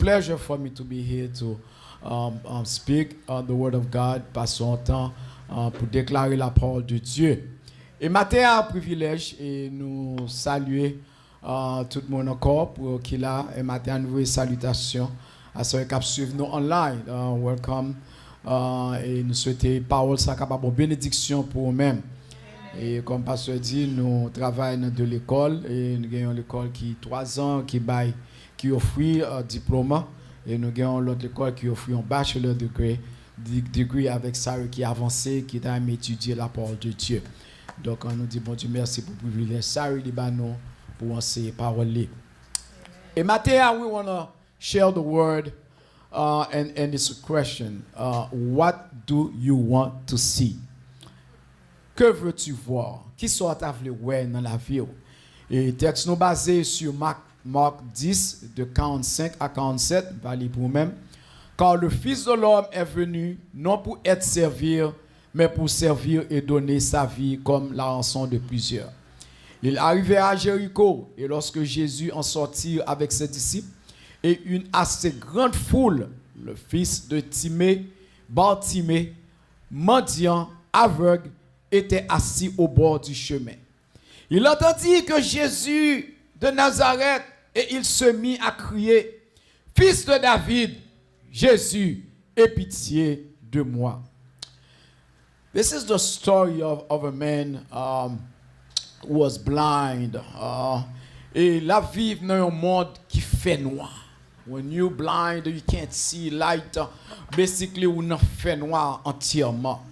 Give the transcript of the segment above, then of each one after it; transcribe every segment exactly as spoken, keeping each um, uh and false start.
pleasure for me to be here to um, um, speak uh, the word of God, pase yon tan uh, pou deklare la parole de Dieu. E maten a, privilèj, e nou salye uh, tout moun ankò pou ki la. E maten a, nou voye salitasyon a sa k ap swiv nou online. Uh, welcome. Uh, e nou swete pawòl sa kapab yon benediksyon pou ou menm. E kòm pastè di, nou travay nan de lekòl, e nou gen yon lekòl ki twa zan, ki bay, ki ofri uh, diplòm, e nou gen yon lòt lekòl ki ofri yon bachelor degree, degree avèk sa yo ki avanse, ki ta renmen etidye la parole de Dieu. Donk, nou di Bondye mèsi pou privilèj sa yo li ba nou pou anseye pawòl li. E maten a, we wanna share the word uh, and, and it's a question. Uh, what do you want to see? Que veux-tu voir? Ki sa w ta vle wè nan lavi w? E tèks nou baze sou Mak, Mak dis, de karannsenk a karannsèt, m va li pou ou menm. Car le Fils de l'homme est venu non pour être servi, mais pour servir et donner sa vie comme la rançon de plusieurs. Ils arrivèrent à Jéricho, et lorsque Jésus en sortit avec ses disciples, et une assez grande foule, le fils de Timée, Bartimée, mendiant, aveugle, était assis au bord du chemin. Il entendit que Jésus de Nazareth, et il se mit à crier, Fils de David, Jésus, aie pitié de moi. This is the story of, of a man um, who was blind. Uh, e l ap viv nan yon mond ki fè nwa. When you blind, you can't see light. Basically, ou nan fè nwa antyèman.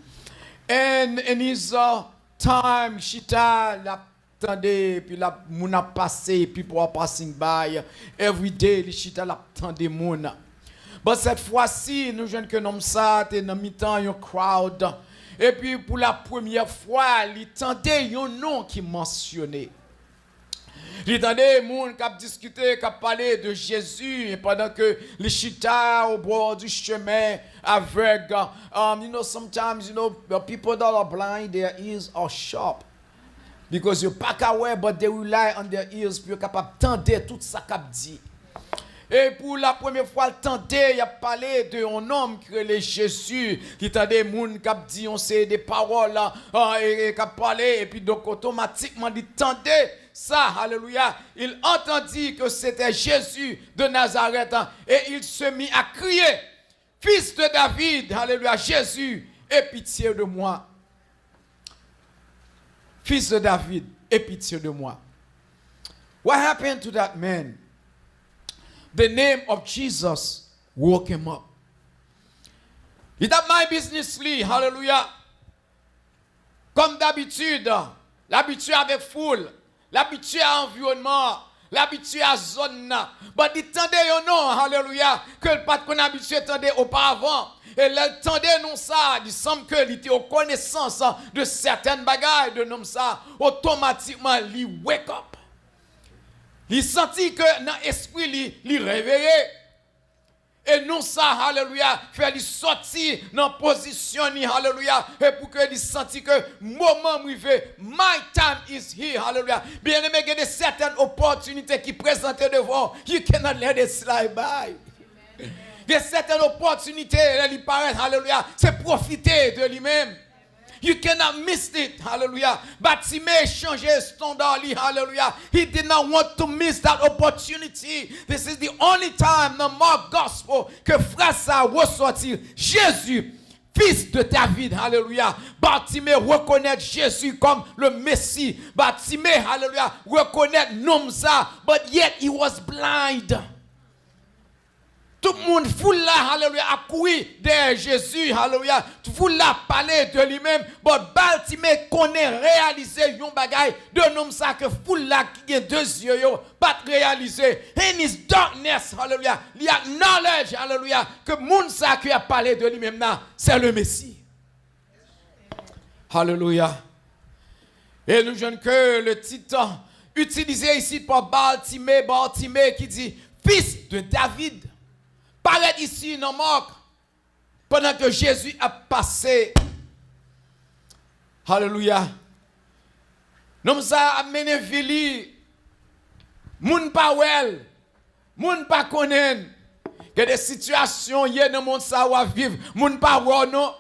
And in his uh, time, chita, l ap tande, epi l ap, moun ap pase, people are passing by. Every day, li chita, l ap tande moun. But cette fois-ci, nou jwenn ke nonm sa te nan mitan yon crowd. Epi pou la premyè fwa, li tande yon non ki mansyone. Li tande moun k ap diskite, k ap pale de Jezi, pandan ke li chita au bord du chemin avèg. Um, you know, sometimes, you know, the people that are blind, their ears are sharp. Because yo pa ka wè, but they rely on their ears pou yo kapab tande tout sa k ap di. E pou la premye fwa l tande, y ap pale de yon nonm ki rele Jezi, ki tande moun k ap di yon seri de pawòl, ah, e, e k ap pale, epi donk otomatikman li tande sa, alelouya. Il entendit que c'était Jésus de Nazareth, hein, et il se mit à crier, Fils de David, alelouya, Jésus, aie pitié de moi. Fils de David, aie pitié de moi. What happened to that man? The name of Jesus woke him up. Li t ap may biznis li, alelouya. Kòm dabitid, l abitye avèk foul, l abitye a anviwònman an, l abitye a zòn nan. But li tande yon non, alelouya, ke l pa t konn abitye tande oparavan. E lè l tande non sa a, li sanble ke li te o konesans de sètèn bagay de nonm sa a. Otomatikman, li wake up. Li santi ke nan espri li, li reveye. E non sa, alelouya, fè li sòti nan pozisyon li, alelouya, e pou ke li santi ke moman m rive, my time is here, alelouya. Byeneme, gen de sètèn opòtinite ki prezante devan w, you cannot let it slide by. Gen sètèn opòtinite, lè li parèt, alelouya, se pwofite de li menm. You cannot miss it. Hallelujah. Batime chanje estanda li. Hallelujah. He did not want to miss that opportunity. This is the only time nan Mark Gospel ke fraz sa a resòti. Jezi, fis de David. Hallelujah. Batime rekonèt Jezi kòm le Mesi. Batime, hallelujah, rekonèt nonm sa. But yet he was blind. Tout moun, foul la, halelouya, ap kouri dèyè Jezi, halelouya. Foul la ap pale de li menm, but Batime konnen, reyalize yon bagay de nonm sa ke foul la ki gen de zye yo pa t reyalize. In his darkness, halelouya, li acknowledge, halelouya, ke moun sa ke y ap pale de li menm nan, se le Mesi. Halelouya. E nou jwenn ke le tit itilize isi pa Batime, Batime ki di, fis de David, parèt isi nan Mark, pandan ke Jezi ap pase. Halelouya. Nonm sa a ap mennen vi li. Moun pa wè l. Moun pa konnen l. Gen de sitiyasyon ye nan mond sa w ap viv, moun pa wè w non.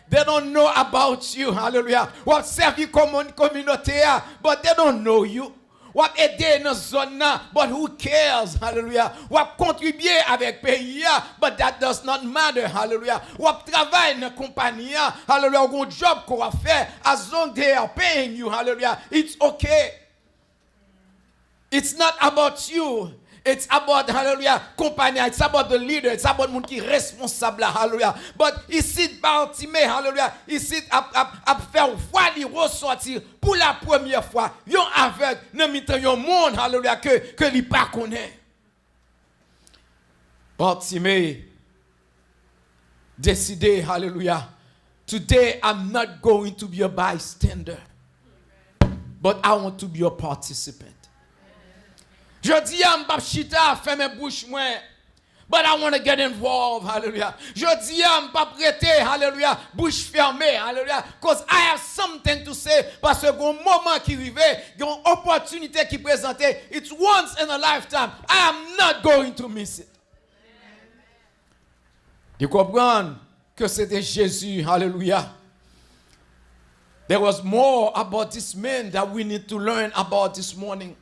They don't know about you. Hallelujah. W ap sèvi komin-, kominote a, but they don't know you. W ap ede nan zòn nan, but who cares? Hallelujah. W ap kontribye avèk peyi a, but that does not matter. Hallelujah. W ap travay nan konpayi a. Hallelujah. Ou gon job ke w ap fè, as long they are paying you. Hallelujah. It's okay. It's not about you. It's about, hallelujah, konpayi a. It's about the leader. It's about moun ki responsab la. Hallelujah. But isit Bartime, hallelujah, isit ap, ap, ap fè vwa li resòti pou la premyè fwa. Yon avèg nan mitan yon mond, hallelujah, ke, ke li pa konnen. Bartime deside, hallelujah, today I'm not going to be a bystander, but I want to be a participant. Jodi a, m p ap chita, fèmen bouch mwen, but I want to get involved, hallelujah. Jodi a, m p ap rete, hallelujah, bouch fèmen, hallelujah, cause I have something to say, paske gon moman ki rive, gon opòtinite ki prezante, it's once in a lifetime, I am not going to miss it. Li konprann ke se te Jezi, hallelujah. There was more about this man that we need to learn about this morning.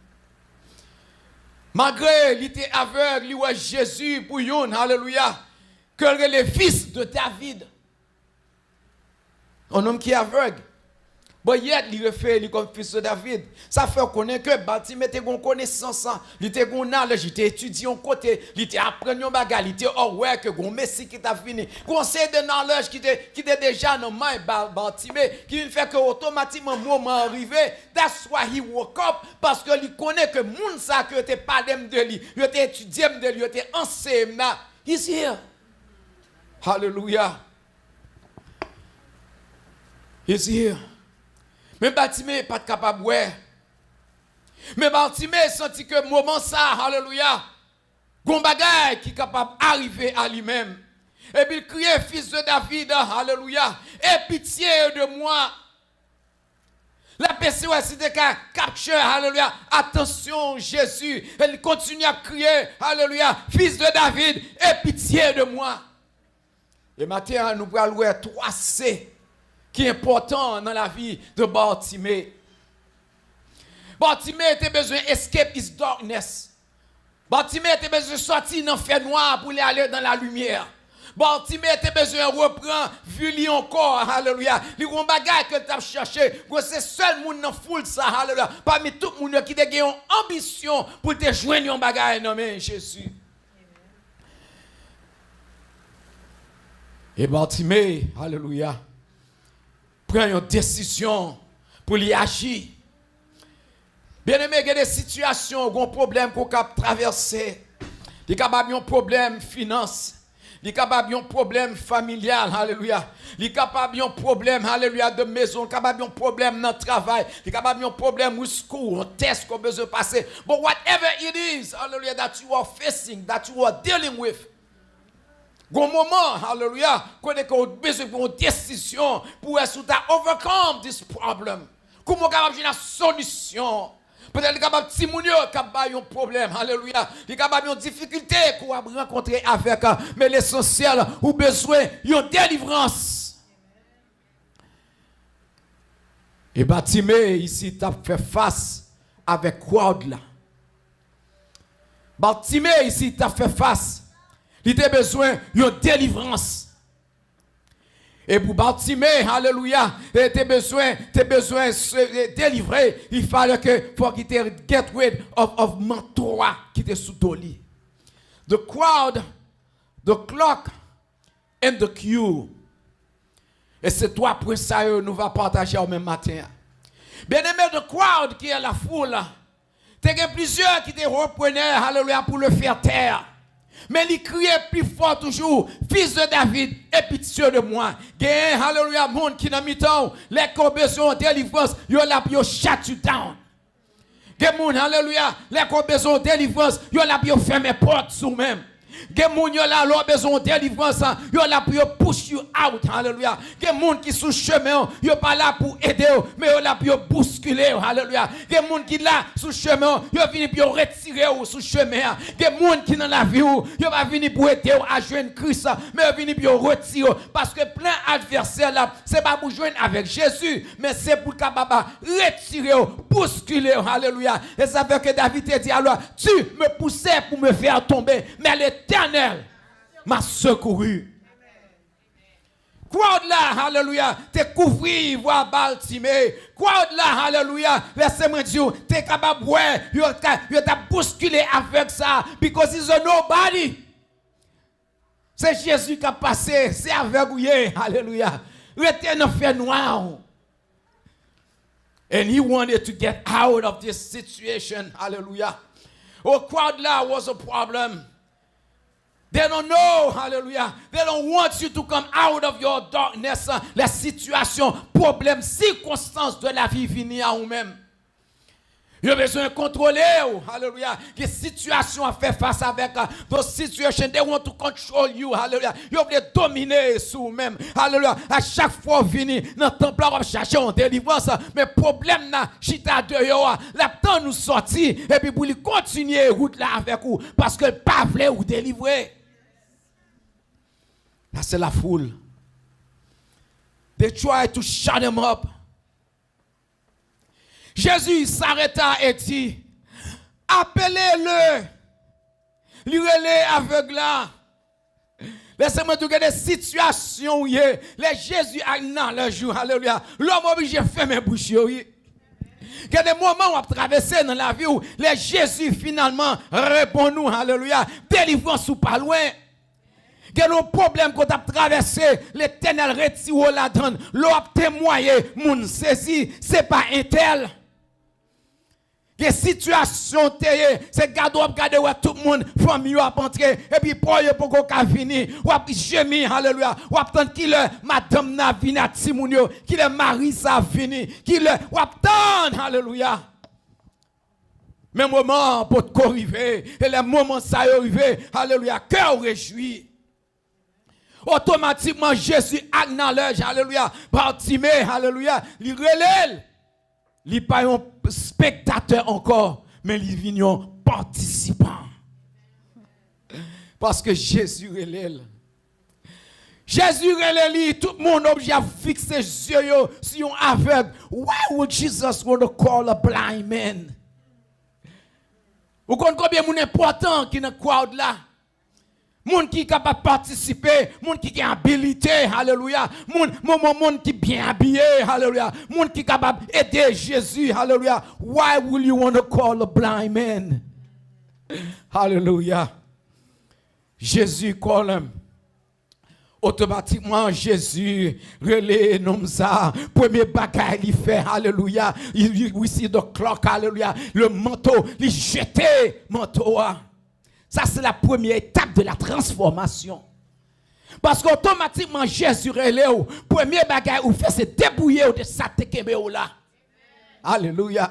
Malgre li te avèg, li wè Jezi pou youn, hallelujah, ke l rele fils de David. Un homme qui est aveugle. But yet, li refere li kòm fils de David. Sa fè w konnen ke Bartime te gon konesans, li te gon knowledge, li te etidye yon kote, li te aprann yon bagay, li te aware ke gon Mesi ki t ap vini. Gon seri de knowledge ki te, ki te deja nan may Ba-, Bartime, ki vin fè ke otomatikman moman an rive. That's why he woke up, paske li konnen ke moun sa ke yo te pale m de li, yo te etidye m de li, yo te anseye m la, he's here. Hallelujah. He's here. Men Batime pa t kapab wè. Men Batime santi ke moman sa, hallelujah, gon bagay ki kapab arive a li menm. Epi l kriye, fils de David, hallelujah, aie pitié de moi. L ap eseye wè si te ka capture, hallelujah, atansyon Jezi. E li kontinye ap kriye, hallelujah, fils de David, aie pitié de moi. E maten an, nou pral wè twa C ki enpòtan nan lavi de Bartime. Bartime te bezwen escape his darkness. Bartime te bezwen sòti nan fènwa pou li ale nan lalimyè. Bartime te bezwen reprann vi li ankò, hallelujah. Li gon bagay ke l t ap chache. Gon se sèl moun nan foul sa, hallelujah, pami tout moun yo ki te gen yon anbisyon pou l te jwenn yon bagay nan men Jezi. E Bartime, hallelujah, pran yon desizyon pou li aji. Byeneme, gen de sitiyasyon, gen yon pwoblèm ke w ka ap travèse. Li kapab yon pwoblèm finans. Li kapab yon pwoblèm familyal, hallelujah. Li kapab yon pwoblèm, hallelujah, de mezon. Li kapab yon pwoblèm nan travay. Li kapab yon pwoblèm with school, yon tès ke w bezwen pase. But whatever it is, hallelujah, that you are facing, that you are dealing with, gon moman, hallelujah, kote ke w bezwen pran yon desizyon pou wè si w ta overcome this problem. Kouman w kapab jwenn yon solisyon? Petèt li kapab timoun yo k ap bay yon pwoblèm, hallelujah. Li kapab yon difikilte ke w ap rankontre avèk, men lesansyèl, ou bezwen yon delivrans. E Batime isit ap fè fas avèk crowd la. Batime isit ap fè fas. Li te bezwen yon delivrans. E pou Batime, hallelujah, e te bezwen, te bezwen se, e delivre, il fallait que, fòk li te get rid of, of manto a ki te sou do li. The crowd, the clock, and the queue. E se twa pwen sa yo nou va pataje a w menm maten an. Byeneme, the crowd, ki est la foule, te gen plizyè ki te reprenè, hallelujah, pour le faire taire. Men li kriye pi fò toujou, fils de David, aie pitié de moi. Gen, hallelujah, moun ki nan mitan w, lè ke w bezwen yon delivrans, yo la pou yo shut you down. Gen moun, hallelujah, lè ke w bezwen yon delivrans, yo la pou yo fèmen pòt sou ou menm. Gen moun yo la, lè w bezwen yon delivrans, yo la pou yo push you out. Alelouya. Gen moun ki sou chemen w, yo pa la pou ede w, men yo la pou yo bouskile w. Alelouya. Gen moun ki la sou chemen w, yo vini pou yo retire w sou chemen an. Gen moun ki nan lavi w, yo pa vini pou ede w a jwenn Kris, men yo vini pou yo retire w. Paske plan advèsè la, se pa pou jwenn avèk Jezi, men se pou l kapab retire w, bouskile w. Alelouya. E sa fè ke David te di, alors, tu me poussais pour me faire tomber, mais l'Éternel m'a secouru. Crowd la, alelouya, te kouvri vwa Baltime. Crowd la, alelouya, lèse mwen di w, te kapab wè, yo ta, yo t ap bouskile avèg sa, because he's a nobody. Se Jezi k ap pase, se avèg ou ye, alelouya. Rete nan fènwa w. And he wanted to get out of this situation. Hallelujah. Oh, crowd la was a problem. They don't know, hallelujah. They don't want you to come out of your darkness. La situation, problème, circonstance de la vie vini a ou menm. Yo bezwen kontwole w, hallelujah. Gen sitiyasyon a fè fas avèk, uh, those situations, they want to control you, hallelujah. Yo vle domine sou ou menm, hallelujah. A chak fwa w vini nan tanp la, w ap chache yon delivrans, men pwoblèm nan chita deyò a, l ap tann ou sòti, epi pou li kontinye wout la avèk ou, paske l pa vle ou delivre. Là, c'est la foule. They try to shut him up. Jésus s'arrêta et dit, appelez-le. Li rele avèg la. Lèse mwen di w, gen de sitiyasyon ou ye. Lè Jezi acknowledge ou, alelouya, lòm oblije fèmen bouch yo, wi. Gen de moman w ap travèse nan lavi w, lè Jezi finalman reponn ou, alelouya, delivrans ou pa lwen. Gen yon pwoblèm ke w t ap travèse, Letènèl retire w ladan l. Lè w ap temwaye, moun sezi, se pa entèl. Gen sitiyasyon w te ye, se gade w ap gade wè tout moun, fanmi yo ap antre, epi pa w yo poko ka vini. W ap jemi, alelouya. W ap tann kilè madanm nan ap vini ak timoun yo, kilè mari sa ap vini, kilè w ap tann, alelouya. Men moman an potko rive, e lè moman sa yo rive, alelouya, kè w rejwi. Otomatikman, Jezi acknowledge, alelouya, Batime, alelouya, li rele l. Li pa yon spektatè ankò, men li vin yon patisipan. Paske Jezi rele l. Jezi rele li, tout moun oblije ap fikse zye yo sou yon avèg. Why would Jesus want to call a blind man? Ou konn konbyen moun enpòtan ki nan crowd la? Moun ki kapab patisipe, moun ki gen abilite, alelouya. Moun, moun, moun, moun ki byen abiye, alelouya. Moun ki kapab ede Jezi, alelouya. Why will you want to call a blind man? Alelouya. Jezi call him. Otomatikman, Jezi rele nonm sa. Premye bagay li fè, alelouya. Li, li, we see the cloak, alelouya. Le manto, li jete manto a. Sa se la première étape de la transformation. Paske otomatikman Jezi rele w, premye bagay ou fè se debouye w de sa te kenbe w la. Alelouya.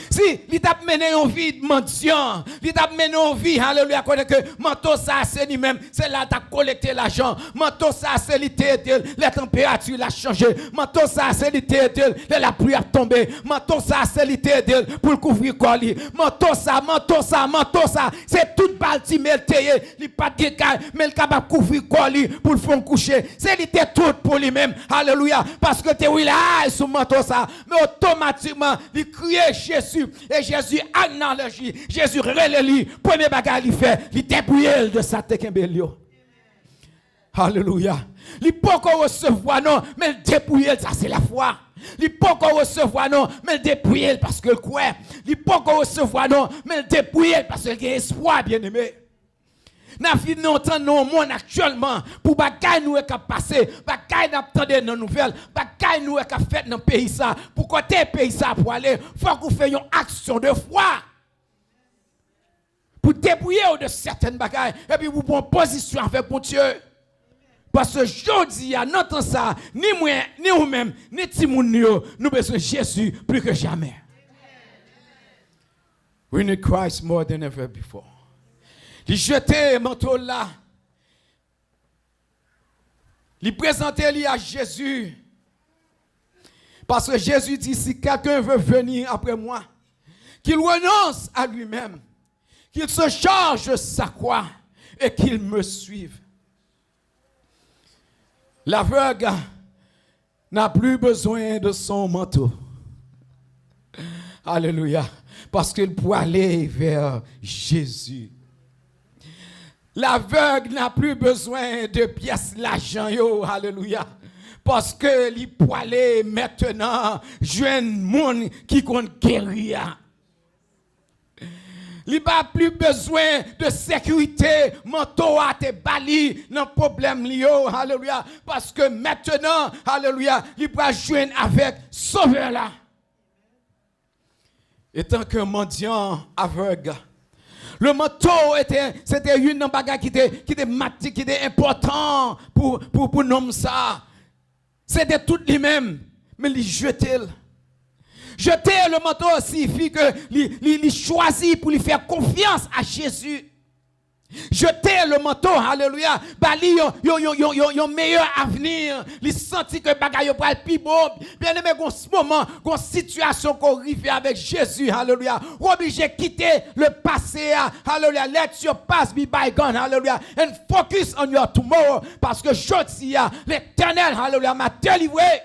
Si li t ap mennen yon vi mandyan, li t ap mennen yon vi, alelouya, kote ke manto sa se li menm, se la l t ap kolekte lajan. Manto sa se li te ede l lè tanperati la chanje. Manto sa se li te ede l lè lapli ap tonbe. Manto sa se li te ede l pou l kouvri kò li. Manto sa, manto sa, manto sa, se tout Batime te ye. Li pa t gen kay, men l kapab kouvri kò li pou l fè yon kouche. Se li te tout pou li menm. Alelouya. Paske l te rely sou manto sa. Men otomatikman, li kriye Jezi. E Jezi acknowledge li. Jezi rele li. Premye bagay li fè, li debouye l de sa te kenbe l yo. Alelouya. Li poko resevwa non, men l debouye l, sa se lafwa. Li poko resevwa non, men l debouye l paske l kwè. Li poko resevwa non, men l debouye l paske l gen espwa, byeneme. N ap viv nan yon tan, nan yon monn aktyèlman, pou bagay nou wè k ap pase, bagay n ap tande nan nouvèl, bagay nou wè k ap fèt nan peyi sa, pou kote peyi sa pwale, fòk ou fè yon aksyon de fwa pou debouye w de sètèn bagay, epi pou pran pozisyon avèk Bondye. Paske jodi a, nan tan sa, ni mwen, ni ou menm, ni timoun nou yo, nou bezwen Jezi pli ke jamè. We need Christ more than ever before. Li jete manto l la. Li prezante li a Jezi. Parce que Jésus dit, si quelqu'un veut venir après moi, qu'il renonce à lui-même, qu'il se charge de sa croix et qu'il me suive. L'aveugle n'a plus besoin de son manteau. Alelouya. Paske l pwale vè Jezi. Lavèg n'a plus besoin de pyès lajan yo. Alelouya. Paske li pwale mentnan jwenn moun ki konn geri a. Li pa pli bezwen de sekirite manto a te ba li nan pwoblèm li yo. Alelouya. Paske mentnan, alelouya, li pral jwenn avèk Sovè la. Étant qu'un mendiant aveugle, le manteau était, c'était youn nan bagay ki te, ki te mati, ki te enpòtan pou, pou, pou nonm sa. Se te tout li menm, men li jete l. Jete le manteau signifie que li, li, li chwazi pou li fè konfyans a Jezi. Jete le manteau, alelouya, ba li yon, yon, yon, yon, yon, yon meyè avni. Li santi ke bagay yo pral pi bon. Byeneme, gon moman, gon sitiyasyon ke w rive avèk Jezi, alelouya. Ou oblije kite le pase a, alelouya. Let your past be bygone, alelouya. And focus on your tomorrow. Paske jodi a, Letènèl, alelouya, m a delivre.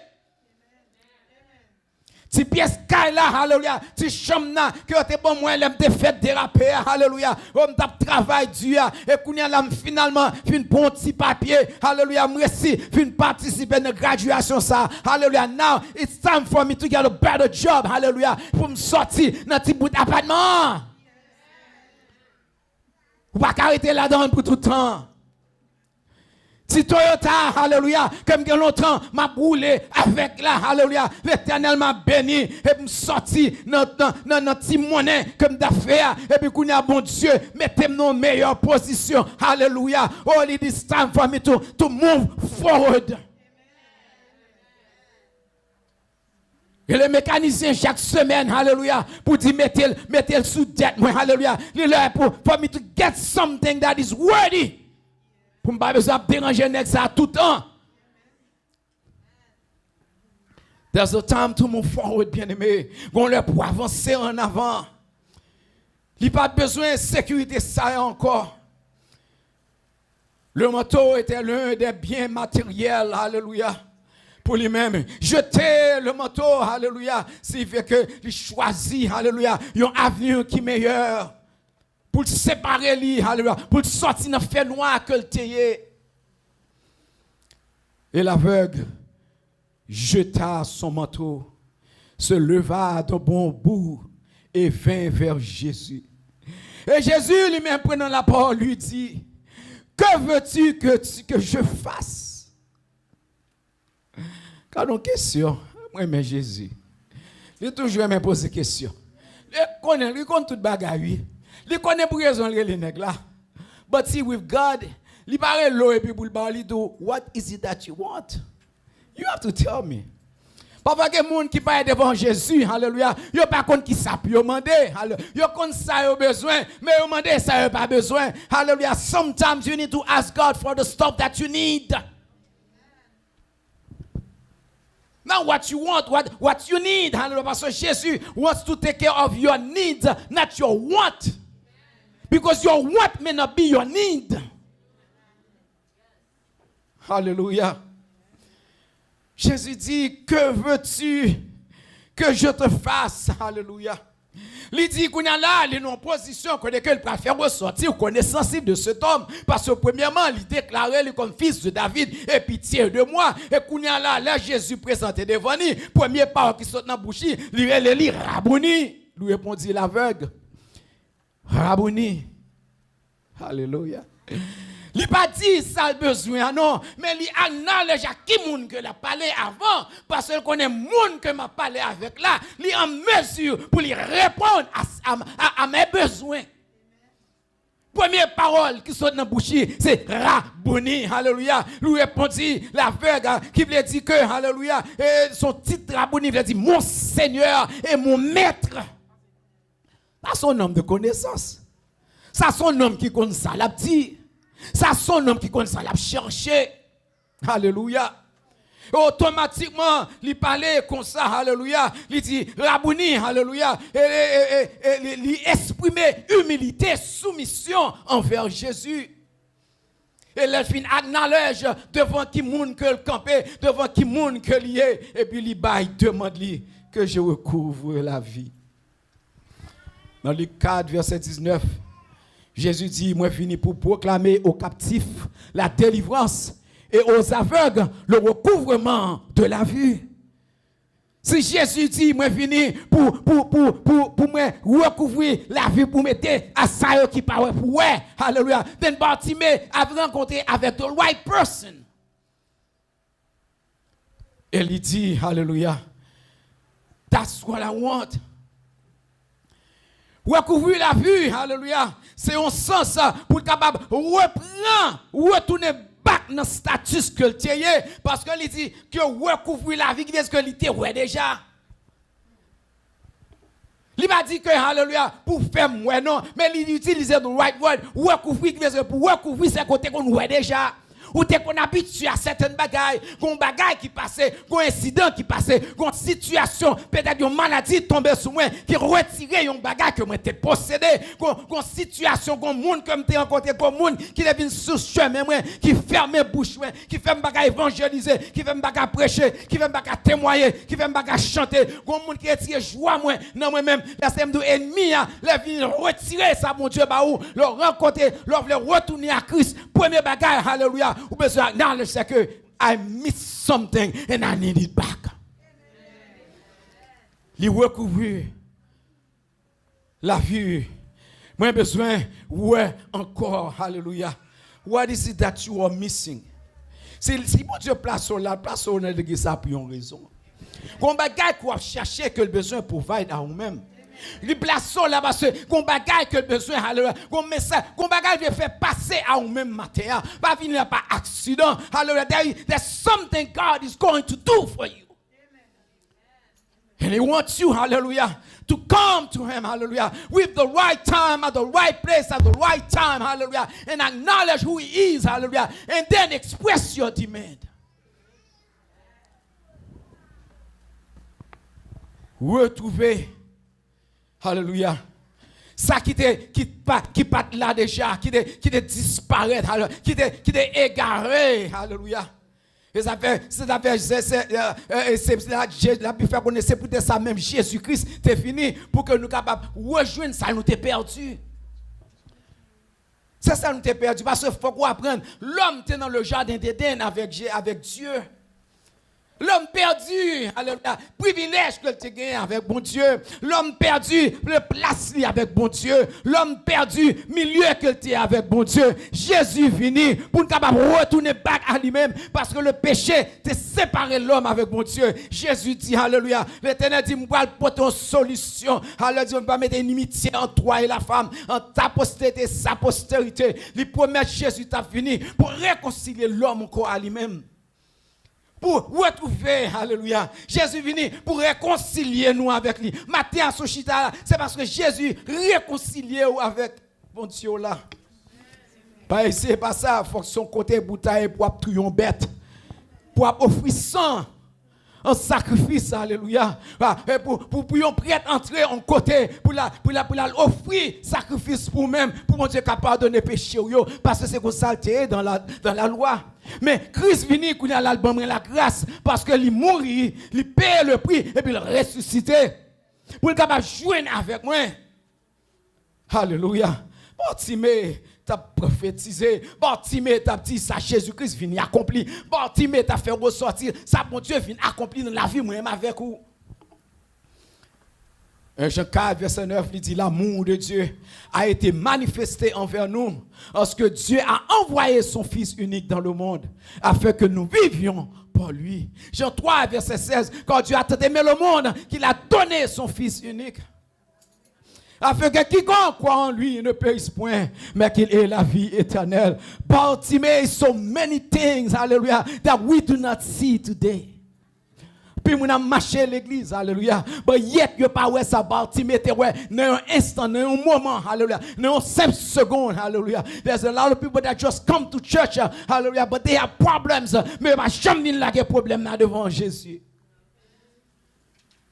Ti pyès kay la, alelouya, ti chanm nan, ke yo te ban mwen lè m te fèk derape a, alelouya. O, m t ap travay di a, e kounye a la, m finalman fin pran yon ti papye, alelouya, m resi vin patisipe nan gradyasyon sa, alelouya. Now, it's time for me to get a better job, alelouya, pou m sòti nan ti bout apatman an. Ou pa ka rete ladan l pou tout tan. Ti Toyota, alelouya, ke m gen lontan, m ap woule avèk la, alelouya. Letènèl m ap beni, epi m sòti nan, nan, nan, nan ti monnen ke m t ap fè a, epi kounye a, Bondye mete m nan yon meyè pozisyon, alelouya. Oh, it is time for me to, to move forward. Rele mekanizyen chak semèn, alelouya, pou di mete l, mete l sou dèt mwen, alelouya. Li lè pou, for me to get something that is worthy. Pou m pa bezwen ap deranje nèg sa a toutan. There's a time to move forward, byeneme. Gon lè pou avanse an avan. Li pa bezwen sekirite sa a ankò. Le manteau était l'un des biens matériels, alelouya, pou li menm. Jete le manteau, alelouya, signifie ke li chwazi, alelouya, yon avni ki meyè. Pou l separe li, alelouya, pou l sòti nan fènwa ke l te ye. Et l'aveugle jeta son manteau, se leva d'un bond bou et vint vers Jésus. Et Jésus lui-même, prenant la parole, lui dit, que veux-tu que, que je fasse? Gade yon kesyon. Mwen renmen Jezi. Li toujou renmen poze kesyon. Li konnen, li konn tout bagay, wi. Li konnen pou rezon l rele nèg la. But see, with God, li pa rele w epi pou l ba w, li di w, what is it that you want? You have to tell me. Pafwa gen moun ki pale devan Jezi, alelouya, yo pa konn ki sa pou yo mande, ale-, yo konn sa yo bezwen, men yo mande sa yo pa bezwen, alelouya. Sometimes you need to ask God for the stuff that you need. Not what you want, what, what you need. Hallelujah. Pastor, Jesus wants to take care of your needs, not your want. Because your want may not be your need. Hallelujah. Jésus dit, que veux-tu que je te fasse? Hallelujah. Li di, kounye a la, li nan yon pozisyon kote ke li pral fè resòti konesans li de cet homme. Paske, premyèman, li deklare li kòm fils de David, aie pitié de moi. E kounye a la, lè Jezi prezante devan li, premye pawòl ki sot nan bouch li, li rele li Rabouni. Li reponn li, l'aveugle, Rabouni. Alelouya. Li pa di sa l bezwen an non, men li acknowledge a ki moun ke l ap pale avan, paske l konnen moun ke m ap pale avèk la, li an mezi pou li reponn a, a, a, a mes besoins. Premye pawòl ki sot nan bouch li, se Rabouni. Alelouya. Li reponn li, l'aveugle, ki vle di ke, alelouya, e son tit Rabouni vle di mon Seigneur et mon Maître. Pa se yon nonm de konesans. Sa se yon nonm ki konn sa l ap di. Sa se yon nonm ki konn sa l ap chèche. Alelouya. E otomatikman, li pale konsa, alelouya. Li di, Rabouni, alelouya. E, e, e, e, e li, li eksprime imilite, soumisyon anvè Jezi. E lè l fin acknowledge devan ki moun ke l kanpe, devan ki moun ke l ye, epi li bay demann li, que je recouvre la vie. Nan Lik kat, vèsè diznèf, Jezi di, mwen vini pou pwoklame aux captifs la délivrance et aux aveugles le recouvrement de la vue. Si Jezi di, mwen vini pou, pou, pou, pou, pou mwen rekouvri lavi, pou mete a sa yo ki pa wè pou wè. Alelouya. Then Bartime ap rankontre avèk the right person. E li di, alelouya, that's what I want. Rekouvri lavi, alelouya, se yon sans pou l kapab repran, retounen back nan status ke l te ye, paske li di ke rekouvri lavi, ki vle di ke li te wè deja. Li pa di ke, alelouya, pou fè m wè, non, men li itilize the right word, rekouvri, ki vle di pou rekouvri, se kote ke w wè deja. Ou te konn abitye a sèten bagay, gon bagay ki pase, gon ensidan ki pase, gon sitiyasyon, petèt yon maladi tonbe sou mwen, ki retire yon bagay ke mwen te posede, gon, gon sitiyasyon, gon moun ke m te rankontre, gon moun ki te vin sou chemen mwen, ki fèmen bouch mwen, ki fè m pa ka evanjelize, ki fè m pa ka preche, ki fè m pa ka temwaye, ki fè m pa ka chante, gon moun ki retire jwa mwen nan mwen menm. Lè se m di w, ènmi a, lè vin retire sa Bondye ba ou, lè w rankontre, lè w vle retounen a Kris, premye bagay, alelouya, ou bezwen acknowledge se ke I miss something and I need it back. Li rekouvri lavi. Mwen bezwen wè ankò, alelouya. What is it that you are missing? Si, si Bondye plase w la, plase w nan legliz sa pou yon rezon. Gon bagay ke w ap chache ke l bezwen provide a ou menm. Li plase w la paske gon bagay ke l bezwen, alelouya. Gon mesaj, gon bagay li vle fè pase a ou menm maten an. Pa vini la pa aksidan, alelouya. There, there's something God is going to do for you. And he wants you, hallelujah, to come to him, hallelujah, with the right time, at the right place, at the right time, hallelujah, and acknowledge who he is, hallelujah, and then express your demand. Retwouve, hallelujah, sa ki te, ki pa, ki pa t la deja, ki te, ki te disparèt, hallelujah, ki te, ki te egare, hallelujah. E sa fè, se sa fè, se, se, e, e, se, se la, Je-, Labib fè konnen se poutèt sa menm Jezi Kris te vini, pou ke nou kapab rejwenn sa nou te pèdi. Se sa nou te pèdi, paske fòk ou aprann, lòm te nan le jardin d'Éden avèk Je-, avèk Dye. Lòm pèdi, alelouya, privilèj ke l te genyen avèk Bondye. Lòm pèdi le plas li avèk Bondye. Lòm pèdi milye ke l te avèk Bondye. Jezi vini pou n kapab retounen back a li menm, paske le péché te separe lòm avèk Bondye. Jezi di, alelouya, Letènèl di, m pral pote yon solisyon. Alelouya, di, m pa mete inimitye ant toi et la femme, ant ta postérité et sa postérité. Li pwomèt Jezi t ap vini pou rekonsilye lòm ankò a li menm. Pou retwouve, alelouya. Jezi vini pou rekonsilye nou avèk li. Maten a sou chita la, se paske Jezi rekonsilye w avèk Bondye w la. Pa eseye pa sa, fòk se yon kote pou w ta ye pou w ap touye yon bèt, pou w ap ofri san an sakrifis, alelouya. A, e pou, pou, pou yon prèt antre yon kote, pou l a, pou l a, pou l al ofri sakrifis pou w menm, pou Bondye ka padone peche w yo, paske se konsa l te ye dans la, dans la loi. Men Kris vini kounye a la, l ban mwen lagras, paske li mouri, li peye le pri, epi l resisite. Pou l kapab jwenn avèk mwen. Alelouya. Batime t ap pwofetize. Batime t ap di sa Jezi Kris vini akonpli. Batime t ap fè resòti sa Bondye vin akonpli nan lavi mwen menm avèk ou. En Jean quatre, verset neuf, li di, l'amour de Dieu a été manifesté envers nous, en ce que Dieu a envoyé son Fils unique dans le monde, afin que nous vivions pour lui. Jean trois, verset seize, car Dieu a tant aimé le monde qu'il a donné son Fils unique, afin que quiconque croit en lui ne périsse point, mais qu'il ait la vie éternelle. Bartimaeus, so many things, hallelujah, that we do not see today. Moun ap mache legliz, alelouya. But yet, yo pa wè sa Bartime te wè nan yon instan, nan yon moman, alelouya. Nan yon senp segonn, alelouya. There's a lot of people that just come to church, alelouya, but they have problems. Men yo pa janm vin lage pwoblèm nan devan Jezi.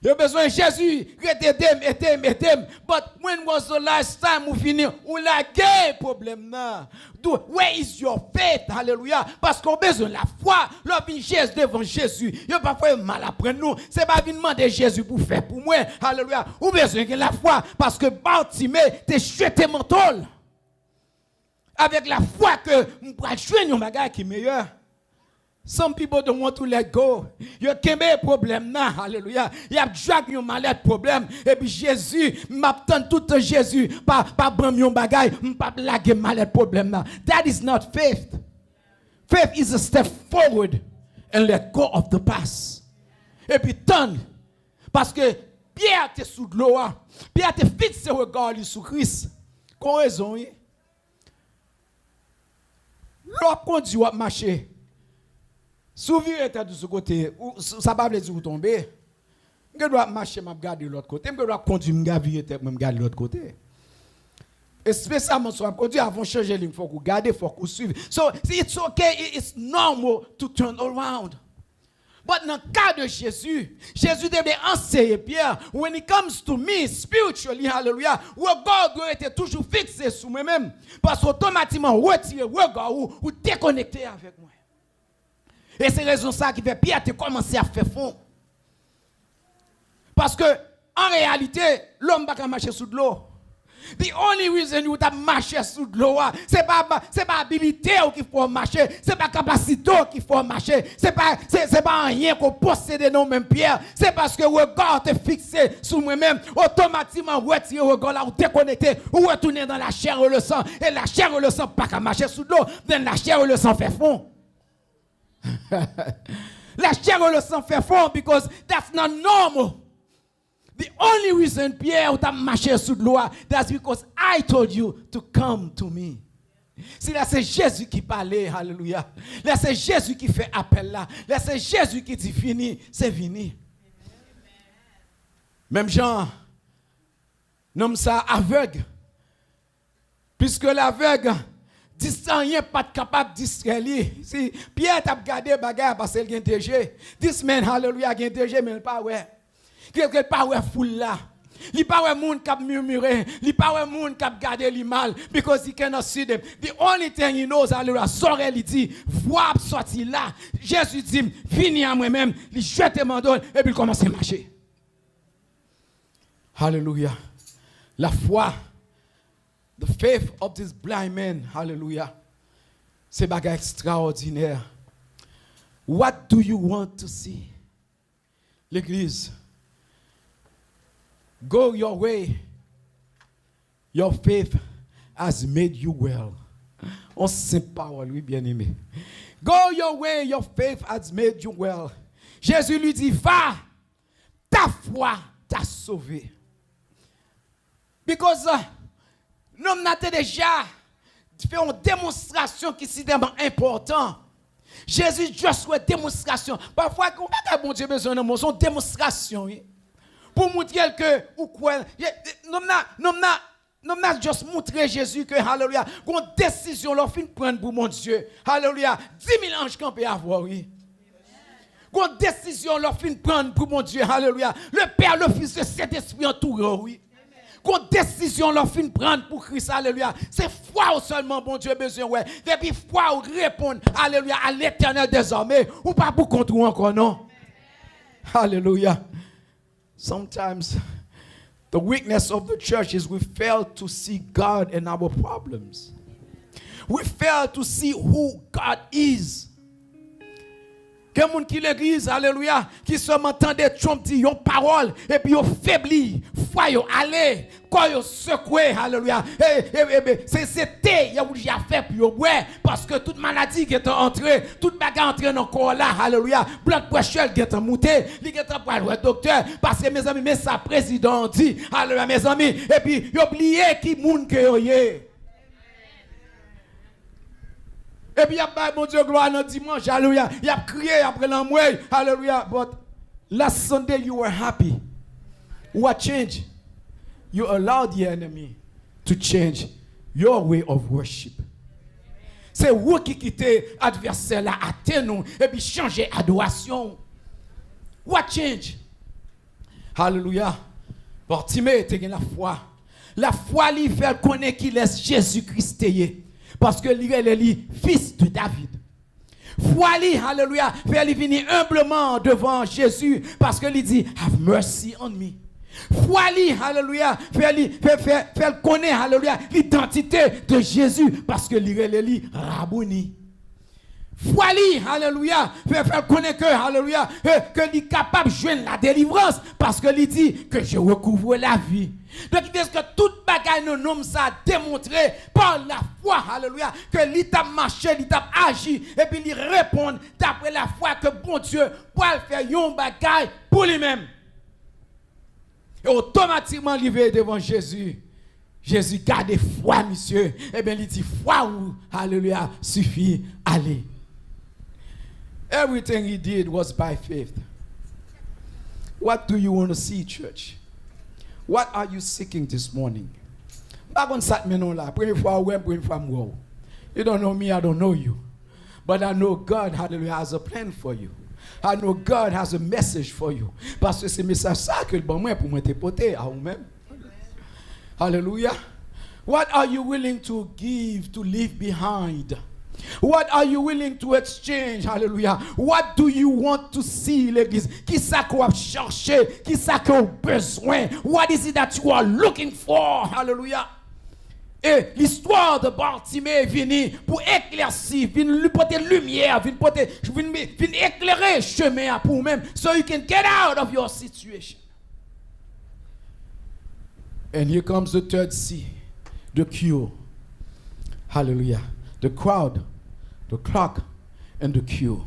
Yo bezwen Jezi, ret ede m, ede m, ede m. But when was the last time ou vini, ou lage pwoblèm nan? Do, where is your faith? Alelouya. Paske w bezwen lafwa. Lè w vin Jezi, devan Jezi, yo pa fè mal aprann nou. Se pa vin mande Jezi pou fè pou mwen. Alelouya. Ou bezwen gen lafwa. Paske Bartime te jete manto l. Avèk lafwa ke m pral jwenn yon bagay ki meyè. Some people don't want to let go. Yo kenbe pwoblèm nan, alelouya. Y ap drag yon malèt pwoblèm. Epi Jezi, m ap tann tout tan Jezi pa, pa ban m yon bagay, m p ap lage malèt pwoblèm nan. That is not faith. Faith is a step forward and let go of the past. Epi tann, paske Pyè te sou dlo a. Pyè te fikse rega li sou Kris. Kon rezon, wi. Lè w ap kondui, w ap mache. Si w vire tèt ou sou kote, ou, sa pa vle di ou tonbe. M gen dwa ap mache, m ap gade lòt kote. M gen dwa ap kondui, m ga vire tèt mwen, m gade lòt kote. Espesyalman si w ap kondui, avan w chanje liy, fòk ou gade, fòk ou swiv. So, it's okay, it's normal to turn around. But nan ka de Jezi, Jezi te vle anseye Pyè, when it comes to me, spiritually, hallelujah, rega w dwe rete toujou fikse sou mwen menm. Paske otomatikman, retire rega w, ou dekonekte avèk mwen. E se rezon sa ki fè Pyè te kòmanse ap fè fon. Paske, an reyalite, lòm pa ka mache sou dlo. The only reason ou t ap mache sou dlo a, se pa, se pa abilite w ki fè w mache, se pa kapasite w ki fè w mache, se pa, se, se pa anyen ke w posede nan w menm, Pyè, se paske rega w te fikse sou mwen menm. Otomatikman, ou retire rega w la, ou dekonekte, ou retounen nan lachè e lesan, e lachè e lesan pa ka mache sou dlo, then lachè e lesan fè fon. Lachè e lesan fè fon, because that's not normal. The only reason Pyè ou t ap mache sou dlo a, that's because I told you to come to me. Si lè se Jezi ki pale, haleluya. Lè se Jezi ki fè apèl la. Lè se Jezi ki di vini, se vini. Menm jan nonm sa avèg, puisque l'aveugle, dis-, anyen pa t kapab distrè li. Si Pyè t ap gade bagay la, paske l gen de je. This man, haleluya, gen de je, men l pa wè. Ke, ke l pa wè foul la. Li pa wè moun k ap mimire. Li pa wè moun k ap gade li mal. Because he cannot see them. The only thing he knows, haleluya, zòrèy li di, vwa ap sòti la. Jezi di, vini a mwen menm. Li jete manto l, epi l kòmanse mache. Haleluya. Lafwa, the faith of this blind man, haleluya, se bagay ekstraòdinè. What do you want to see? Legliz, go your way. Your faith has made you well. On senp pawòl, wi, byeneme. Go your way, your faith has made you well. Jezi li di, va, ta foi t'a sauvé. Because, uh, nonm nan te deja fè yon demonstrasyon ki sitèlman enpòtan. Jezi just wè demonstrasyon. Pafwa, yon bagay Bondye bezwen nan moun, se yon demonstrasyon, wi. Pou montre l ke ou kwè. Ye, nonm nan, nonm nan, nonm nan just montre Jezi ke, haleluya, gon desizyon lè w fin pran pou Bondye. Haleluya, dis mil anj kanpe avè w, wi. Gon desizyon lè w fin pran pou Bondye, haleluya. Le Père, le Fils, le Saint-Esprit antoure w, wi. Gon desizyon lè w fin pran pou Kris, aleluya. Se fwa w sèlman Bondye bezwen wè. Depi fwa w reponn, aleluya, à l'Éternel des armées, ou pa pou kont ou ankò, non. Aleluya. Sometimes, the weakness of the church is we fail to see God in our problems. We fail to see who God is. Gen moun ki legliz, aleluya, ki sèlman tande Trump di yon pawòl, epi yo febli, fwa yo ale, kò yo sekwe, aleluya. E, e, e, e, se, se te, yo oblije ap fè pou yo bwè, paske tout maladi gentan antre, tout bagay antre nan kò w la, aleluya. Blood pressure l gentan moute, li gentan pral wè doktè, paske, mezanmi, men sa prezidan an di, aleluya, mezanmi, epi yo bliye ki moun ke yo ye. Epi y ap bay Bondye glwa nan dimanch, aleluya. Y ap kriye, y ap rele anmwey, aleluya. But Last Sunday you were happy. What changed? You allowed the enemy to change your way of worship. Se ou ki kite advèsè la atenn ou epi chanje adorasyon w. What changed? Hallelujah. Bartime te gen lafwa. Lafwa li fè l konnen kilès Jezi Kris te ye. Paske li rele li Fils de David. Fwa li, hallelujah, fè li vini enbleman devan Jezi, paske li di, "Have mercy on me." Fwa li, hallelujah, fè li, fè, fè, fè l konnen, hallelujah, lidantite de Jezi, paske li rele li Rabouni. Fwa li, hallelujah, fè, fè l konnen ke, hallelujah, ke, ke li kapab jwenn la delivrans, paske li di ke je recouvre la vie. Donk, ki vle di ke tout bagay nan nonm sa a demontre pa lafwa, haleluya, ke li t ap mache, li t ap aji, epi li reponn dapre lafwa ke Bondye pral fè yon bagay pou li menm. E otomatikman, li veye devan Jezi. Jezi gade fwa misye, ebyen, li di, "Fwa ou, haleluya, sifi, ale." Everything he did was by faith. What do you want to see, church? What are you seeking this morning? M pa konn sa k mennen w la. Premye fwa ou wè m, premye fwa m wè w. You don't know me, I don't know you. But I know God, hallelujah, has a plan for you. I know God has a message for you. Paske se mesaj sa ke l ban mwen pou mwen te pote a ou menm. Hallelujah. What are you willing to give to leave behind? What are you willing to exchange? Hallelujah. What do you want to see, legliz? Kisa ke w ap chache? Kisa ke w bezwen? What is it that you are looking for? Hallelujah. E listwa de Bartime vini pou eklèsi, vin li pote limyè, vin pote, vin, vin eklere chemen an pou ou menm, so you can get out of your situation. And here comes the third C, the cure. Hallelujah. The crowd, the clock, and the cure.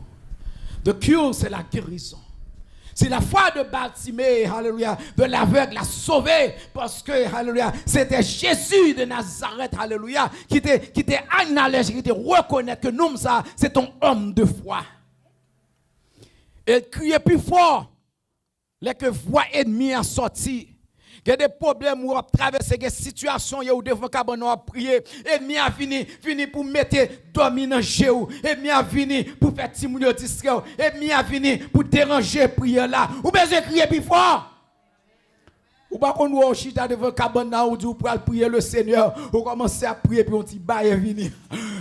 The cure, c'est la guérison. Si la foi de Bartimée, hallelujah, de l'aveugle a sauvé, paske, hallelujah, c'était Jésus de Nazareth, hallelujah, ki te, ki te acknowledge, ki te reconnaître que nonm sa, c'est un homme de foi. E l kriye pi fò. Lè ke vwa ènmi a sòti, gen de pwoblèm ou ap travèse, gen sitiyasyon ye ou devan kabann nan w ap priye. Ènmi a vini, vini pou mete dòmi nan je w. Ènmi a vini pou fè timoun yo distrè w. Ènmi a vini pou deranje priyè la. Ou bezwen kriye pi fò. Ou pa konn wè w chita devan kabann nan ou di w pral priye le Senyè. Ou kòmanse ap priye epi yon ti baye vini.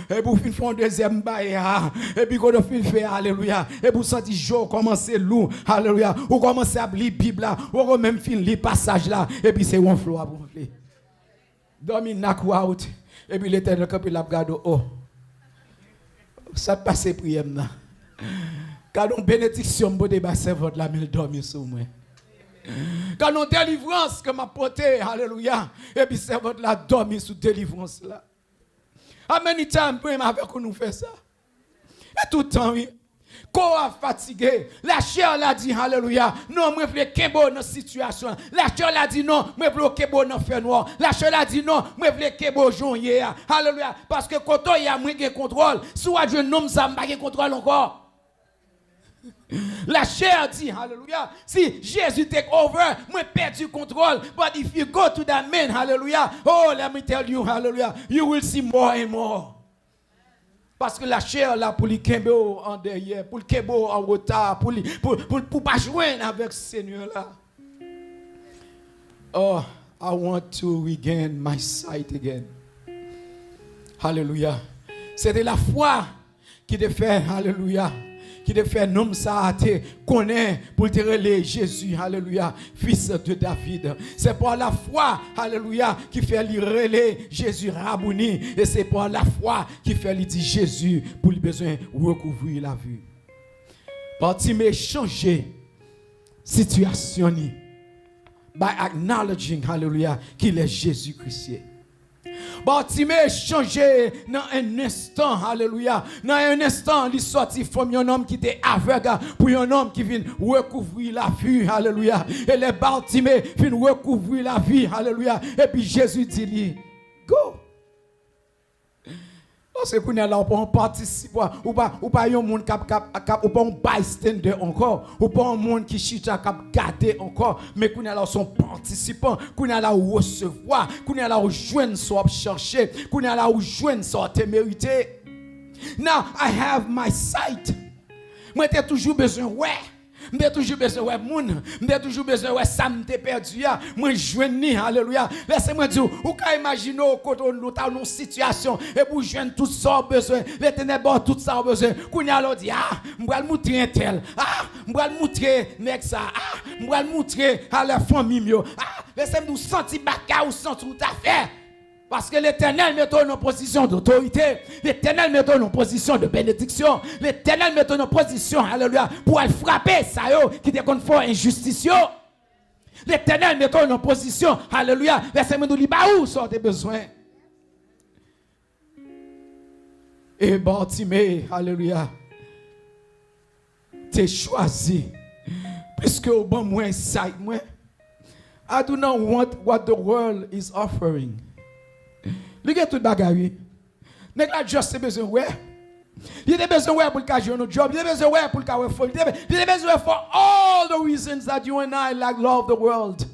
Epi w fin fè yon dezyèm baye a. Epi kote w fin fè a, alelouya. Epi w santi je w kòmanse lou. Alelouya. Ou kòmanse ap li Bib la. Ou poko menm fin li pasaj la. Epi se wonfle w ap wonfle. Dòmi knock ou out. Epi Letènèl kanpe l ap gade w. O. Sa k pase priyè m nan. Gade yon benediksyon m pote bay sèvant la, men l dòmi sou mwen. Gade yon delivrans ke m ap pote, alelouya. Epi sèvant la dòmi sou delivrans la. How many times mwen avèk ou nou fè sa? E tout tan, wi. Kò a fatige. Lachè la di, alelouya, non, mwen vle kenbe w nan sitiyasyon an. Lachè la di, non, mwen vle w kenbe w nan fènwa. Lachè la di, non, mwen vle kenbe w jan w ye a. Alelouya. Paske kote w ye a, mwen gen kontwòl. Si w al jwenn nonm sa, m pa gen kontwòl ankò. Lachè di, alelouya, si Jezi take over, mwen pèdi kontwòl. But if you go to that man, alelouya, oh, let me tell you, alelouya, you will see more and more. Paske lachè la pou li kenbe w an dèyè, pou li kenbe w an reta, pou li, pou, pou, pou pa jwenn avèk Senyè la. Oh, I want to regain my sight again. Hallelujah. Se te lafwa ki te fè, alelouya, ki te fè nonm sa a te konnen pou l te rele Jezi, alelouya, fils de David. Se pa lafwa, alelouya, ki fè li rele Jezi Rabouni. E se pa lafwa ki fè li di Jezi pou li bezwen rekouvri lavi. Batime chanje sitiyasyon li by acknowledging, alelouya, kilès Jezi Kris ye. Batime chanje nan en instan, alelouya. Nan en instan, li sòti fòm yon nonm ki te avèg pou yon nonm ki vin rekouvri lavi, alelouya. E lè Batime vin rekouvri lavi, alelouya, epi Jezi di li, "Go!" Paske kounye a la, ou pa yon patisipan, ou pa, ou pa yon moun k ap, k ap, k ap, ou pa yon bystander ankò, ou pa yon moun ki chita k ap gade ankò, men kounye a la, ou se yon patisipan, kounye a la, ou resevwa, kounye a la, ou jwenn sa w ap chache, kounye a la, ou jwenn sa w te merite. Now I have my sight. Mwen te toujou bezwen wè. M te toujou bezwen wè moun. M te toujou bezwen wè sa m te pèdi a. Mwen jwenn li, alelouya. Lèse mwen di w, ou ka imajine w kote w ta nan yon sitiyasyon, epi w jwenn tout sa w bezwen. Letènèl ba w tout sa w bezwen. Kounye a la w di, a, m pral moutre entèl. A, m pral moutre nèg sa. A, m pral moutre alè fanmi m yo. A, lèse m di w, santi bagay ou santi w ta fè. Paske Letènèl mete w nan pozisyon dotorite. Letènèl mete w nan pozisyon de benediksyon. Letènèl mete w nan pozisyon, alelouya, pou w al frape sa yo ki te konn fè w enjistis yo. Letènèl mete w nan pozisyon, alelouya, lèse mwen di w, li ba ou sa w te bezwen. E Batime, alelouya, te chwazi, piske ou ban mwen sight mwen, I do not want what the world is offering. Li gen tout bagay, wi. Nèg la just te bezwen wè. Li te bezwen wè pou l ka jwenn yon djòb. Li te bezwen wè pou l ka wè fanmi. Li te be- li te bezwen wè for all the reasons that you and I like love the world.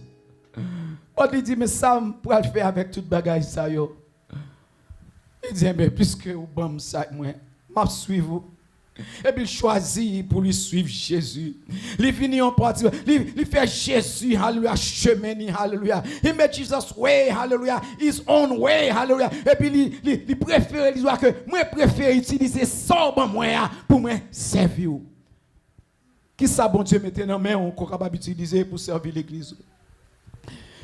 But li di, men sa m pral fè avèk tout bagay sa yo. Li di, enben, piske ou ban m sa mwen, m ap swiv ou. Epi l chwazi pou li swiv Jezi. Li vini yon pati, li, li fè Jezi, alelouya, chemen li, alelouya. He made Jesus way, alelouya, his own way, alelouya. Epi li, li, li prefere, li di ke mwen prefere itilize sa w ban mwen a pou mwen sèvi w. Kisa Bondye mete nan men w ke w kapab itilize pou sèvi legliz ou?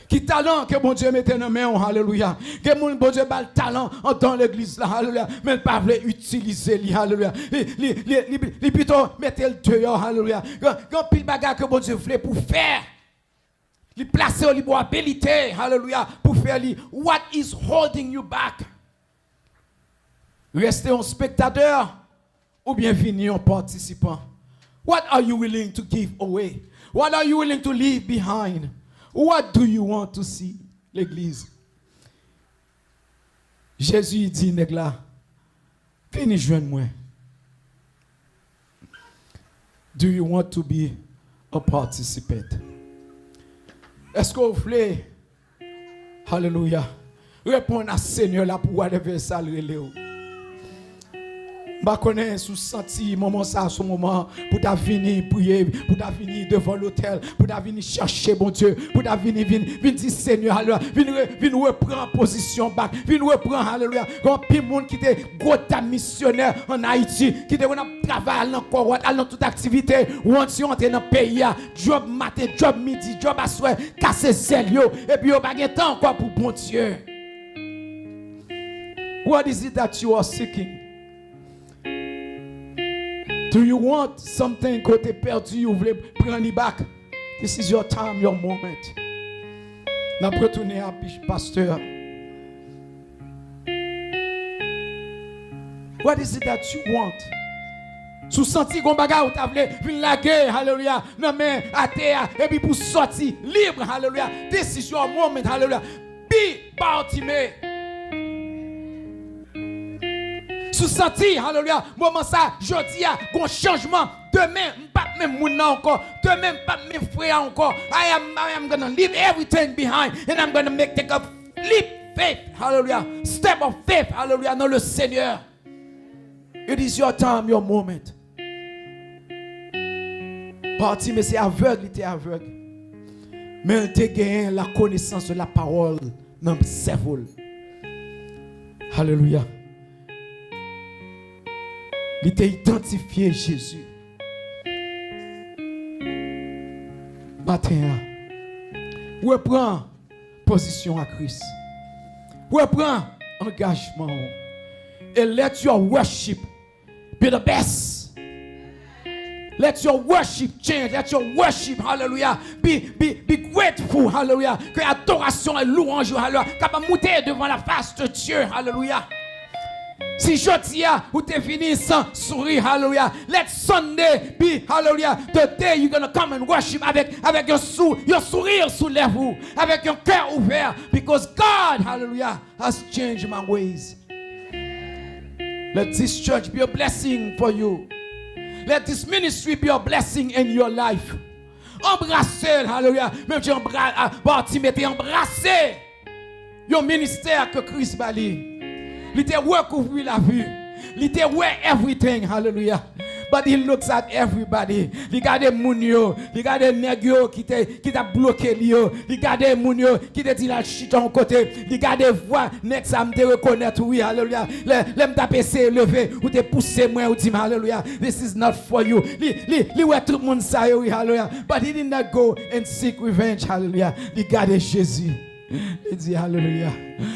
Ki talan ke Bondye mete nan men w? Alelouya. Gen moun Bondye ba l talan andan legliz la. Alelouya. Men l pa vle itilize li. Alelouya. Li, li, li, li, li pito mete l deyò. Alelouya. Gen, gen anpil bagay ke Bondye vle pou fè. Li plase w, li ba w abilite. Alelouya. Pou fè li. What is holding you back? Reste yon spektatè oubyen vini yon patisipan? What are you willing to give away? What are you willing to leave behind? What do you want to see? Legliz. Jezi di nèg la, vini jwenn mwen. Do you want to be a participant? Èske w vle Alelouya. Reponn a Senyè la pou whatever sa l rele w. M pa konnen si w santi moman sa a se yon moman pou w ta vini priye, pou w ta vini devan lotèl, pou w ta vini chache Bondye, pou w ta vini, vin, vin di Senyè, alelouya, vin re- vin repran pozisyon w back, vin repran, alelouya. Gen anpil moun ki te gwo dam misyonè ann Ayiti, ki te konn ap travay, al nan kowòt, al nan tout aktivite, once yo antre nan peyi a, djòb maten, djòb midi, djòb aswè, kase zèl yo, epi yo pa gen tan ankò pou Bondye. What is it that you are seeking? Do you want something ke w te pèdi, ou vle pran li back? This is your time, your moment. N ap retounen a pastè. What is it that you want? Si w santi gon bagay ou ta vle vin lage, haleluya, nan men atè a, epi pou sòti lib, haleluya. This is your moment, haleluya. Be Bartimè. Si w santi, haleluya, moman sa, jodi a, gon chanjman. Demen, m p ap menm moun nan ankò. Demen, m p ap menm frè a ankò. I am, I am gonna leave everything behind and I'm gonna make, take a leap faith. Hallelujah. Step of faith. Hallelujah. Dans le Seigneur. It is your time, your moment. Bartimè se avèg, li te avèg. Men l te genyen la connaissance de la parole nan sèvo l. Hallelujah. Li te idantifye Jezi. Maten an, repran pozisyon a Kris. Repran angajman w. E let your worship be the best. Let your worship change. Let your worship, hallelujah, be, be, be grateful, hallelujah. Ke adorasyon e lwanj ou, hallelujah, kapab moute devan la fas de Dye, hallelujah. Si jodi a ou te vini san souri, hallelujah, let Sunday be, hallelujah, the day you're gonna come and worship avèk, avèk yon sou, yon souri sou lèv ou, avèk yon kè ouvè, because God, hallelujah, has changed my ways. Let this church be a blessing for you. Let this ministry be a blessing in your life. Anbrase l, haleluya. Menm jan anbra- a- Bartime te anbrase yon ministè ke Kris ba li. Li te rekouvri lavi. Li te wè everything, haleluya. But he looks at everybody. Li gade moun yo. Li gade nèg yo ki te ki t ap bloke li yo. Li gade moun yo ki te di l al chita yon kote. Li gade vwa nèg sa m te rekonèt, wi, haleluya. Lè, lè m t ap eseye leve, ou te pouse mwen, ou di m, haleluya, this is not for you. Li, li, li wè tout moun sa yo, wi, haleluya. But he did not go and seek revenge, haleluya. Li gade Jezi. Li di, haleluya.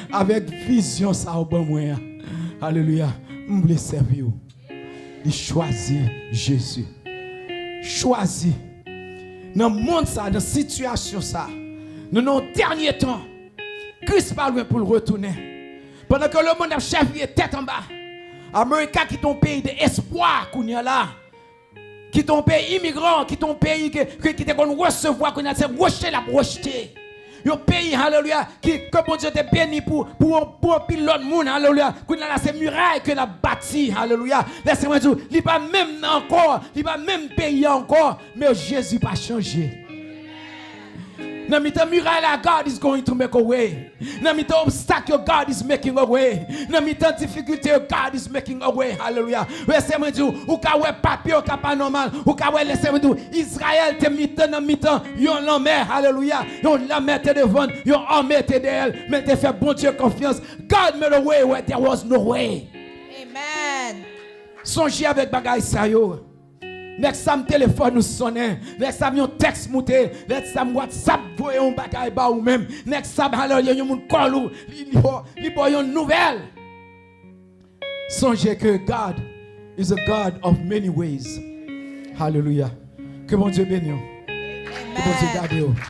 Avèk vizyon sa ou ban mwen an, haleluya, m vle sèvi w. Li chwazi Jezi. Chwazi. Nan mond sa, nan sitiyasyon sa, nou nan yon dènye tan. Kris pa lwen pou l retounen. Pandan ke lemonn ap chèvire tèt anba, Amerika ki te yon peyi de espwa kounye a la, ki te yon peyi imigran, ki te yon peyi ke, ke, ki te konn resevwa, kounye a se rejte l ap rejte. Yon peyi, haleluya, ki, ke Bondye te beni pou, pou, pou anpil lòt moun, haleluya. Kounye a la se miray ke l ap bati, haleluya. Lèse mwen di w, li pa menm nan ankò, li pa menm peyi a ankò, men Jezi pa chanje. Nan mitan miray la, God is going to make a way. Nan mitan obstak yo, God is making a way. Nan mitan difikilte yo, God is making a way. Haleluya. Lèse mwen di w, ou ka wè papye yo ka pa nòmal. Ou ka wè, lèse mwen di w, Izrayèl te mitan nan mitan yon lanmè. Haleluya. Yon lanmè te devan, yon ame te dèyè l. Men te fè Bondye konfyans. God made a way where there was no way. Amen. Sonje avèk bagay sa yo. Nèg sa m telefòn ou sonnen. Nèg sa m yon tèks moute. Nèg sa m WhatsApp voye yon bagay ba ou menm. Nèg sa m, haleluya, yon moun call ou. Li, li ba, li ba yon nouvèl. Sonje ke God is a God of many ways. Haleluya. Ke Bondye beni w. Ke Bondye gade w.